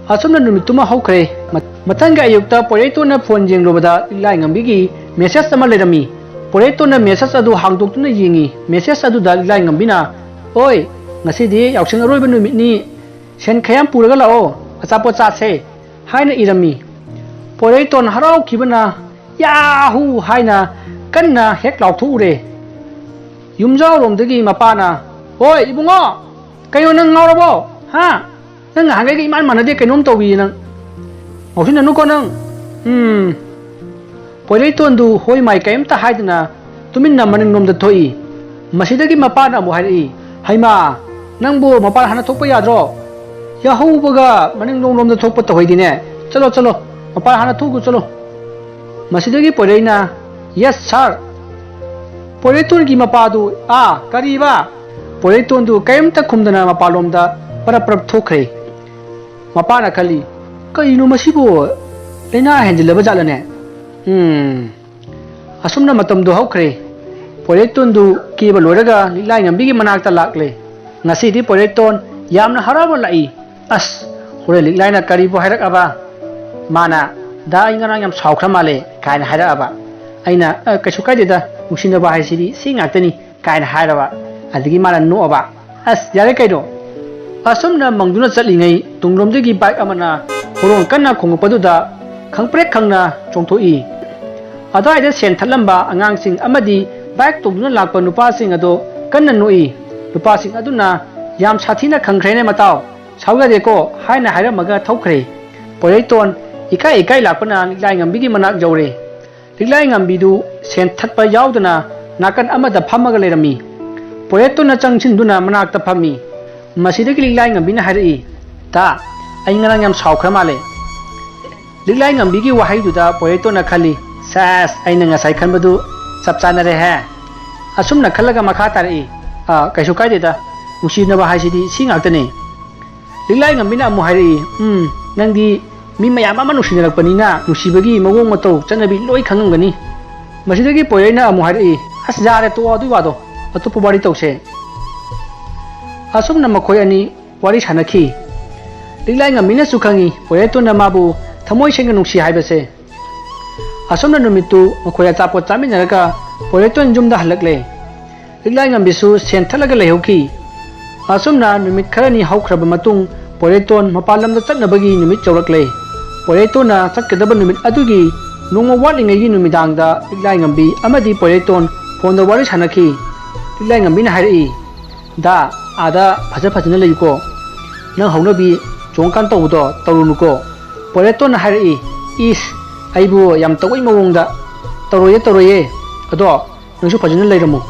ꯑꯁꯨꯝꯅ ꯅꯨꯃꯤꯠꯇꯨꯃ ꯍꯧꯈ꯭ꯔꯦ꯫ ꯃ-, ꯃꯊꯪꯒꯤ ꯑꯌꯨꯛꯇ ꯄꯣꯏꯔꯩꯇꯣꯟꯅ ꯐꯣꯟ ꯌꯦꯡꯂꯨꯕꯗ ꯂꯤꯛꯂꯥꯏ ꯉꯝꯕꯤꯒꯤ message ꯑꯃ ꯂꯩꯔꯝꯃꯤ꯫ ꯄꯣꯏꯔꯩꯇꯣꯟꯅ message ꯑꯗꯨ ꯍꯥꯡꯗꯣꯛꯇꯨꯅ ꯌꯦꯡꯉꯤ꯫ Message ꯑꯗꯨꯗ ꯂꯤꯛꯂꯥꯏ ꯉꯝꯕꯤꯅ, "ꯑꯣꯏ, ꯉꯁꯤꯗꯤ ꯌꯥꯎꯁꯪ ꯑꯔꯣꯏꯕ ꯅꯨꯃꯤꯠꯅꯤ, ꯁꯦꯟ ꯈꯔ ꯌꯥꯝ ꯄꯨꯔꯒ ꯂꯥꯛꯑꯣ, ꯑꯆꯥꯄꯣꯠ ꯆꯥꯁꯦ" ꯍꯥꯏꯅ ꯏꯔꯝꯃꯤ꯫ ꯄꯣꯏꯔꯩꯇꯣꯟ ꯍꯔꯥꯎꯈꯤꯕꯅ "ꯌꯥꯍꯨ" ꯍꯥꯏꯅ ꯀꯟꯅ ꯍꯦꯛ ꯂꯥꯎꯊꯣꯛꯎꯔꯦ꯫ ꯌꯨꯝꯖꯥꯎꯔꯣꯝꯗꯒꯤ ꯃꯄꯥꯅ, "ꯍꯣꯏ ꯏꯕꯨꯡꯉꯣ, ꯀꯩꯅꯣ ꯅꯪ ꯉꯥꯎꯔꯕꯣ? ꯍꯥ? ꯅꯪ ꯅꯍꯥꯟꯈꯩꯒ ꯏꯃꯥꯟ ꯃꯥꯟꯅꯗꯦ, ꯀꯩꯅꯣꯝ ꯇꯧꯏ ꯅꯪ꯫ ꯉꯥꯎꯁꯤꯟꯅꯅꯨꯀꯣ ꯅꯪ꯫" ꯎꯝ꯫ ꯄꯣꯏꯔꯩꯇꯣꯟꯗꯨ ꯍꯣꯏ ꯃꯥꯏ ꯀꯩꯝꯇ ꯍꯥꯏꯗꯅ ꯇꯨꯃꯤꯟꯅ ꯃꯅꯤꯡꯂꯣꯝꯗ ꯊꯣꯛꯏ꯫ ꯃꯁꯤꯗꯒꯤ ꯃꯄꯥꯅ ꯑꯃꯨꯛ ꯍꯥꯏꯔꯛꯏ, "ꯍꯩꯃꯥ, ꯅꯪꯕꯨ ꯃꯄꯥꯟ ꯍꯥꯟꯅ ꯊꯣꯛꯄ ꯌꯥꯗ꯭ꯔꯣ? ꯌꯥꯍꯧꯕꯒ ꯃꯅꯤꯡꯂꯣꯝꯂꯣꯝꯗ ꯊꯣꯛꯄ ꯇꯧꯍꯩꯗꯦꯅꯦ꯫ ꯆꯠꯂꯣ, ꯆꯠꯂꯣ, ꯃꯄꯥꯟ ꯍꯥꯟꯅ ꯊꯣꯛꯎ ꯆꯠꯂꯣ꯫" ꯃꯁꯤꯗꯒꯤ ꯄꯣꯏꯔꯩꯅ, "Yes sir꯫" ꯄꯣꯏꯔꯩꯇꯣꯟꯒꯤ ꯃꯄꯥꯗꯨ, "ꯑꯥ, ꯀꯔꯤꯕ?" ꯄꯣꯏꯔꯩꯇꯣꯟꯗꯨ ꯀꯔꯤꯝꯇ ꯈꯨꯝꯗꯅ ꯃꯄꯥꯟꯂꯣꯝꯗ ꯄꯔꯞ ꯄꯔꯞ ꯊꯣꯛꯈ꯭ꯔꯦ꯫ ꯃꯄꯥꯅ ꯈꯜꯂꯤ, "ꯀꯔꯤꯅꯣ ꯃꯁꯤꯕꯨ? ꯂꯥꯏꯅꯥ ꯍꯦꯟꯖꯤꯜꯂꯕ ꯖꯥꯠꯂꯅꯦ?" ꯎꯝ꯫ ꯑꯁꯨꯝꯅ ꯃꯇꯝꯗꯨ ꯍꯧꯈ꯭ꯔꯦ꯫ ꯄꯣꯏꯔꯩꯇꯣꯟꯗꯨ ꯀꯦꯕ ꯂꯣꯏꯔꯒ ꯂꯤꯛꯂꯥꯏ ꯉꯝꯕꯤꯒꯤ ꯃꯅꯥꯛꯇ ꯂꯥꯛꯂꯦ꯫ ꯉꯁꯤꯗꯤ ꯄꯣꯏꯔꯩꯇꯣꯟ ꯌꯥꯝꯅ ꯍꯔꯥꯎꯅ ꯂꯥꯛꯏ꯫ "ꯑꯁ, ꯍꯣꯔꯦꯟ ꯂꯤꯛꯂꯥꯏꯅ ꯀꯔꯤꯕꯨ ꯍꯥꯏꯔꯛꯑꯕ? ꯃꯥꯅ, ꯗꯥ, ꯑꯩ ꯉꯔꯥꯡ ꯌꯥꯝ ꯁꯥꯎꯈ꯭ꯔ ꯃꯥꯜꯂꯦ" ꯀꯥꯏꯅ ꯍꯥꯏꯔꯛꯑꯕ꯫ ꯑꯩꯅ, "ꯑ, ꯀꯩꯁꯨ ꯀꯥꯏꯗꯦꯗ, ꯅꯨꯡꯁꯤꯅꯕ ꯍꯥꯏꯁꯤꯗꯤ ꯁꯤ ꯉꯥꯛꯇꯅꯤ" ꯀꯥꯏꯅ ꯍꯥꯏꯔꯕ꯫ ꯑꯗꯒꯤ ꯃꯥꯅ ꯅꯣꯛꯑꯕ꯫ "ꯑꯁ, ꯌꯥꯔꯦ ꯀꯩꯅꯣ?" ꯑꯁꯨꯝꯅ ꯃꯪꯗꯨꯅ ꯆꯠꯂꯤꯉꯩ ꯇꯨꯡꯂꯣꯝꯗꯒꯤ bike ꯑꯃꯅ ꯍꯣꯔꯣꯟ ꯀꯟꯅ ꯈꯣꯡꯂꯛꯄꯗꯨꯗ ꯈꯪꯄ꯭ꯔꯦꯛ ꯈꯪꯅ ꯆꯣꯡꯊꯣꯛꯏ꯫ ꯑꯗꯨꯋꯥꯏꯗ ꯁꯦꯟ ꯊꯠꯂꯝꯕ ꯑꯉꯥꯡꯁꯤꯡ ꯑꯃꯗꯤ bike ꯇꯣꯡꯗꯨꯅ ꯂꯥꯛꯄ ꯅꯨꯄꯥꯁꯤꯡ ꯑꯗꯣ ꯀꯟꯅ ꯅꯣꯛꯏ꯫ ꯅꯨꯄꯥꯁꯤꯡ ꯑꯗꯨꯅ, "ꯌꯥꯝ ꯁꯥꯊꯤꯅ ꯈꯪꯈ꯭ꯔꯦꯅꯦ ꯃꯇꯥꯎ, ꯁꯥꯎ ꯌꯥꯗꯦꯀꯣ" ꯍꯥꯏꯅ ꯍꯥꯏꯔꯝꯃꯒ ꯊꯧꯈ꯭ꯔꯦ꯫ ꯄꯣꯏꯔꯩꯇꯣꯟ ꯏꯀꯥꯏ ꯏꯀꯥꯏ ꯂꯥꯛꯄꯅ ꯂꯤꯛꯂꯥꯏ ꯉꯝꯕꯤꯒꯤ ꯃꯅꯥꯛ ꯌꯧꯔꯦ꯫ ꯂꯤꯛꯂꯥꯏ ꯉꯝꯕꯤꯗꯨ ꯁꯦꯟ ꯊꯠꯄ ꯌꯥꯎꯗꯅ ꯅꯥꯀꯟ ꯑꯃꯗ ꯐꯝꯃꯒ ꯂꯩꯔꯝꯃꯤ꯫ ꯄꯣꯏꯔꯦꯠꯇꯣꯟꯅ ꯆꯪꯁꯤꯟꯗꯨꯅ ꯃꯅꯥꯛꯇ ꯐꯝꯃꯤ꯫ ꯃꯁꯤꯗꯒꯤ ꯂꯤꯛꯂꯥꯏ ꯉꯝꯕꯤꯅ ꯍꯥꯏꯔꯛꯏ, "ꯗꯥ, ꯑꯩ ꯉꯔꯥꯡ ꯌꯥꯝ ꯁꯥꯎꯈ꯭ꯔ ꯃꯥꯜꯂꯦ"꯫ ꯂꯤꯛꯂꯥꯏ ꯉꯝꯕꯤꯒꯤ ꯋꯥꯍꯩꯗꯨꯗ ꯄꯣꯏꯔꯦꯠꯇꯣꯟꯅ ꯈꯜꯂꯤ, "ꯁꯦꯁ, ꯑꯩꯅ ꯉꯁꯥꯏ ꯈꯟꯕꯗꯨ ꯆꯞ ꯆꯥꯅꯔꯦꯍꯦ"꯫ ꯑꯁꯨꯝꯅ ꯈꯜꯂꯒ ꯃꯈꯥ ꯇꯥꯔꯛꯏ, "ꯑ, ꯀꯩꯁꯨ ꯀꯥꯏꯗꯦꯗ, ꯅꯨꯡꯁꯤꯅꯕ ꯍꯥꯏꯁꯤꯗꯤ ꯁꯤ ꯉꯥꯛꯇꯅꯤ"꯫ ꯂꯤꯛꯂꯥꯏ ꯉꯝꯕꯤꯅ ꯑꯃꯨꯛ ꯍꯥꯏꯔꯛꯏ, "ꯎꯝ, ꯅꯪꯗꯤ ꯃꯤ ꯃꯌꯥꯝ ꯑꯃ ꯅꯨꯡꯁꯤꯅꯔꯛꯄꯅꯤꯅ ꯅꯨꯡꯁꯤꯕꯒꯤ ꯃꯑꯣꯡ ꯃꯇꯧ ꯆꯠꯅꯕꯤ ꯂꯣꯏ ꯈꯪꯉꯝꯒꯅꯤ"꯫ ꯃꯁꯤꯗꯒꯤ ꯄꯣꯏꯔꯩꯅ ꯑꯃꯨꯛ ꯍꯥꯏꯔꯛꯏ, "ꯑꯁ, ꯌꯥꯔꯦ, ꯇꯣꯛꯑꯣ ꯑꯗꯨꯏ ꯋꯥꯗꯣ, ꯑꯇꯣꯞꯄ ꯋꯥꯔꯤ ꯇꯧꯁꯦ"꯫ ꯑꯁꯨꯝꯅ ꯃꯈꯣꯏ ꯑꯅꯤ ꯋꯥꯔꯤ ꯁꯥꯟꯅꯈꯤ꯫ ꯂꯤꯛꯂꯥꯏ ꯉꯝꯕꯤꯅꯁꯨ ꯈꯪꯏ ꯄꯣꯏꯔꯩꯇꯣꯟꯅ ꯃꯥꯕꯨ ꯊꯃꯣꯏ ꯁꯦꯡꯅ ꯅꯨꯡꯁꯤ ꯍꯥꯏꯕꯁꯦ꯫ ꯑꯁꯨꯝꯅ ꯅꯨꯃꯤꯠꯇꯨ ꯃꯈꯣꯏ ꯑꯆꯥꯄꯣꯠ ꯆꯥꯃꯤꯟꯅꯔꯒ ꯄꯣꯏꯔꯩꯇꯣꯟ ꯌꯨꯝꯗ ꯍꯜꯂꯛꯂꯦ꯫ ꯂꯤꯛꯂꯥꯏ ꯉꯝꯕꯤꯁꯨ ꯁꯦꯟ ꯊꯠꯂꯒ ꯂꯩꯍꯧꯈꯤ꯫ ꯑꯁꯨꯝꯅ ꯅꯨꯃꯤꯠ ꯈꯔꯅꯤ ꯍꯧꯈ꯭ꯔꯕ ꯃꯇꯨꯡ ꯄꯣꯏꯔꯩꯇꯣꯟ ꯃꯄꯥꯟ ꯂꯝꯗ ꯆꯠꯅꯕꯒꯤ ꯅꯨꯃꯤꯠ ꯌꯧꯔꯛꯂꯦ꯫ ꯄꯣꯏꯔꯩꯇꯣꯟꯅ ꯆꯠꯀꯗꯕ ꯅꯨꯃꯤꯠ ꯑꯗꯨꯒꯤ ꯅꯣꯡꯃ ꯋꯥꯠꯂꯤꯉꯩꯒꯤ ꯅꯨꯃꯤꯗꯥꯡꯗ ꯂꯤꯛꯂꯥꯏ ꯉꯝꯕꯤ ꯑꯃꯗꯤ ꯄꯣꯏꯔꯩꯇꯣꯟ ꯐꯣꯟꯗ ꯋꯥꯔꯤ ꯁꯥꯟꯅꯈꯤ꯫ ꯂꯤꯛꯂꯥꯏ ꯉꯝꯕꯤꯅ ꯍꯥꯏꯔꯛꯏ, "ꯗꯥ, ꯑꯥꯗ ꯐꯖ ꯐꯖꯅ ꯂꯩꯌꯨꯀꯣ꯫ ꯅꯪ ꯍꯧꯅꯕꯤ ꯆꯣꯡꯀꯥꯟ ꯇꯧꯕꯗꯣ ꯇꯧꯔꯨꯅꯨꯀꯣ"꯫ ꯄꯣꯏꯔꯦꯇꯣꯟꯅ ꯍꯥꯏꯔꯛꯏ, "ꯏꯁ, ꯑꯩꯕꯨ ꯌꯥꯝ ꯇꯧꯕꯩ ꯃꯑꯣꯡꯗ"꯫ "ꯇꯧꯔꯣꯏꯌꯦ, ꯇꯧꯔꯣꯏꯌꯦ꯫ ꯑꯗꯣ ꯅꯪꯁꯨ ꯐꯖꯅ ꯂꯩꯔꯝꯃꯨ꯫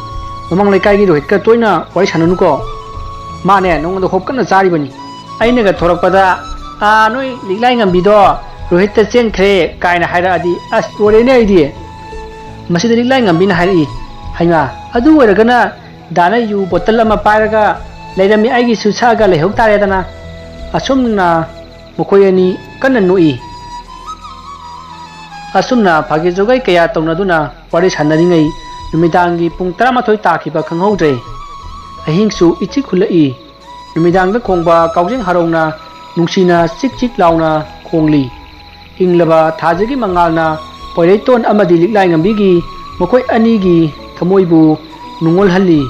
ꯃꯃꯥꯡ ꯂꯩꯀꯥꯏꯒꯤ ꯔꯣꯍꯤꯠꯀ ꯇꯣꯏꯅ ꯋꯥꯔꯤ ꯁꯥꯟꯅꯅꯨꯀꯣ꯫ ꯃꯥꯅꯦ, ꯅꯉꯣꯟꯗ ꯍꯣꯞ ꯀꯟꯅ ꯆꯥꯔꯤꯕꯅꯤ꯫ ꯑꯩꯅꯒ ꯊꯣꯔꯛꯄꯗ, 'ꯑꯥ, ꯅꯣꯏ ꯂꯤꯛꯂꯥꯏ ꯉꯝꯕꯤꯗꯣ ꯔꯣꯍꯤꯠꯇ ꯆꯦꯟꯈ꯭ꯔꯦ' ꯀꯥꯏꯅ ꯍꯥꯏꯔꯛꯑꯗꯤ ꯑꯁ ꯂꯣꯏꯔꯦꯅꯦ ꯑꯩꯗꯤ"꯫ ꯃꯁꯤꯗ ꯂꯤꯛꯂꯥꯏ ꯉꯝꯕꯤꯅ ꯍꯥꯏꯔꯛꯏ, "ꯍꯩꯃꯥ, ꯑꯗꯨ ꯑꯣꯏꯔꯒꯅ ꯗꯥꯅ ꯌꯨ ꯕꯣꯇꯜ ꯑꯃ ꯄꯥꯏꯔꯒ ꯂꯩꯔꯝꯃꯤ, ꯑꯩꯒꯤꯁꯨ ꯁꯛꯑꯒ ꯂꯩꯍꯧ ꯇꯥꯔꯦꯗꯅ"꯫ ꯑꯁꯨꯝꯅ ꯃꯈꯣꯏ ꯑꯅꯤ ꯀꯟꯅ ꯅꯣꯛꯏ꯫ ꯑꯁꯨꯝꯅ ꯐꯥꯒꯤ ꯖꯣꯒꯥꯏ ꯀꯌꯥ ꯇꯧꯅꯗꯨꯅ ꯋꯥꯔꯤ ꯁꯥꯟꯅꯔꯤꯉꯩ ꯅꯨꯃꯤꯗꯥꯡꯒꯤ ꯄꯨꯡ ꯇꯔꯥꯃꯥꯊꯣꯏ ꯇꯥꯈꯤꯕ ꯈꯪꯍꯧꯗ꯭ꯔꯦ꯫ ꯑꯍꯤꯡꯁꯨ ꯏꯆꯤꯛ ꯈꯨꯜꯂꯛꯏ꯫ ꯅꯨꯃꯤꯗꯥꯡꯗ ꯈꯣꯡꯕ ꯀꯥꯎꯖꯦꯡ ꯍꯔꯥꯎꯅ ꯅꯨꯡꯁꯤꯅ ꯆꯤꯛ ꯆꯤꯛ ꯂꯥꯎꯅ ꯈꯣꯡꯂꯤ꯫ ꯏꯪꯂꯕ ꯊꯥꯖꯒꯤ ꯃꯉꯥꯜꯅ ꯄꯣꯏꯔꯩꯇꯣꯟ ꯑꯃꯗꯤ ꯂꯤꯛꯂꯥꯏꯉꯝꯕꯤꯒꯤ ꯃꯈꯣꯏ ꯑꯅꯤꯒꯤ ꯊꯃꯣꯏꯕꯨ ꯅꯨꯡꯉꯣꯜꯍꯜꯂꯤ꯫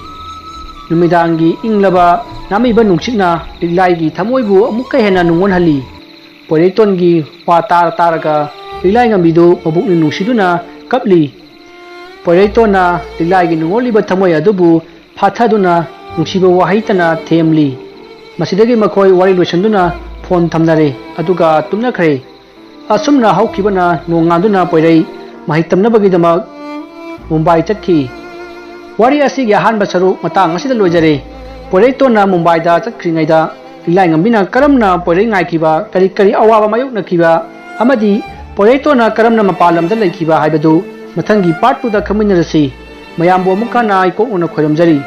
ꯅꯨꯃꯤꯗꯥꯡꯒꯤ ꯏꯪꯂꯕ ꯅꯥꯃꯤꯕ ꯅꯨꯡꯁꯤꯠꯅ ꯂꯤꯛꯂꯥꯏꯒꯤ ꯊꯃꯣꯏꯕꯨ ꯑꯃꯨꯛꯀ ꯍꯦꯟꯅ ꯅꯨꯡꯉꯣꯜꯍꯜꯂꯤ꯫ ꯄꯣꯏꯔꯩꯇꯣꯟꯒꯤ ꯋꯥ ꯇꯥꯔ ꯇꯥꯔꯒ ꯂꯤꯛꯂꯥꯏꯉꯝꯕꯤꯗꯨ ꯃꯕꯨꯛꯅꯤꯡ ꯅꯨꯡꯁꯤꯗꯨꯅ ꯀꯞꯂꯤ꯫ ꯄꯣꯏꯔꯩꯇꯣꯟꯅ ꯂꯤꯛꯂꯥꯏꯒꯤ ꯅꯨꯡꯉꯣꯜꯂꯤꯕ ꯊꯃꯣꯏ ꯑꯗꯨꯕꯨ ꯐꯥꯊꯗꯨꯅ ꯅꯨꯡꯁꯤꯕ ꯋꯥꯍꯩꯇꯅ ꯊꯦꯝꯂꯤ꯫ ꯃꯁꯤꯗꯒꯤ ꯃꯈꯣꯏ ꯋꯥꯔꯤ ꯂꯣꯏꯁꯤꯟꯗꯨꯅ ꯐꯣꯟ ꯊꯝꯅꯔꯦ, ꯑꯗꯨꯒ ꯇꯨꯝꯅꯈ꯭ꯔꯦ꯫ ꯑꯁꯨꯝꯅ ꯍꯧꯈꯤꯕꯅ ꯅꯣꯡꯉꯥꯟꯗꯨꯅ ꯄꯣꯏꯔꯩ ꯃꯍꯩ ꯇꯝꯅꯕꯒꯤꯗꯃꯛ ꯃꯨꯝꯕꯥꯏ ꯆꯠꯈꯤ꯫ ꯋꯥꯔꯤ ꯑꯁꯤꯒꯤ ꯑꯍꯥꯟꯕ ꯁꯔꯨꯛ ꯃꯇꯥꯡ ꯑꯁꯤꯗ ꯂꯣꯏꯖꯔꯦ꯫ ꯄꯣꯏꯔꯩꯇꯣꯟꯅ ꯃꯨꯝꯕꯥꯏꯗ ꯆꯠꯈ꯭ꯔꯤꯉꯩꯗ ꯏꯂꯥꯏꯉꯝꯕꯤꯅ ꯀꯔꯝꯅ ꯄꯣꯏꯔꯩ ꯉꯥꯏꯈꯤꯕ, ꯀꯔꯤ ꯀꯔꯤ ꯑꯋꯥꯕ ꯃꯥꯌꯣꯛꯅꯈꯤꯕ ꯑꯃꯗꯤ ꯄꯣꯏꯔꯩꯇꯣꯟꯅ ꯀꯔꯝꯅ ꯃꯄꯥꯟ ꯂꯝꯗ ꯂꯩꯈꯤꯕ ꯍꯥꯏꯕꯗꯨ ꯃꯊꯪꯒꯤ part two ꯗ ꯈꯪꯃꯤꯟꯅꯔꯁꯤ꯫ ꯃꯌꯥꯝꯕꯨ ꯑꯃꯨꯛ ꯍꯟꯅ ꯏꯀꯣꯛꯅꯅ ꯈꯣꯏꯔꯝꯖꯔꯤ꯫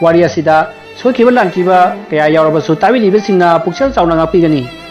ꯋꯥꯔꯤ ꯑꯁꯤꯗ ꯁꯣꯏꯈꯤꯕ ꯂꯥꯟꯈꯤꯕ ꯀꯌꯥ ꯌꯥꯎꯔꯕꯁꯨ ꯇꯥꯕꯤꯔꯤꯕꯁꯤꯡꯅ ꯄꯨꯛꯆꯦꯜ ꯆꯥꯎꯅ ꯉꯥꯛꯄꯤꯒꯅꯤ꯫